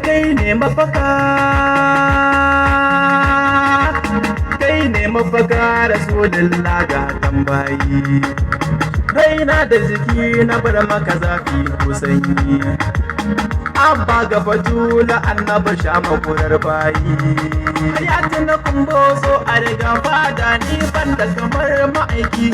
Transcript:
Kai ne mafaka, kai ne mafaka, Rasulullah, ga tambayi. Raina da jiki na bar maka, zafi ko sanyi. Abba ga Batula, Annabi, sha makurar bayi. Hayati na Kumbozo a riga fada, ni ban da kamar ma'aiki.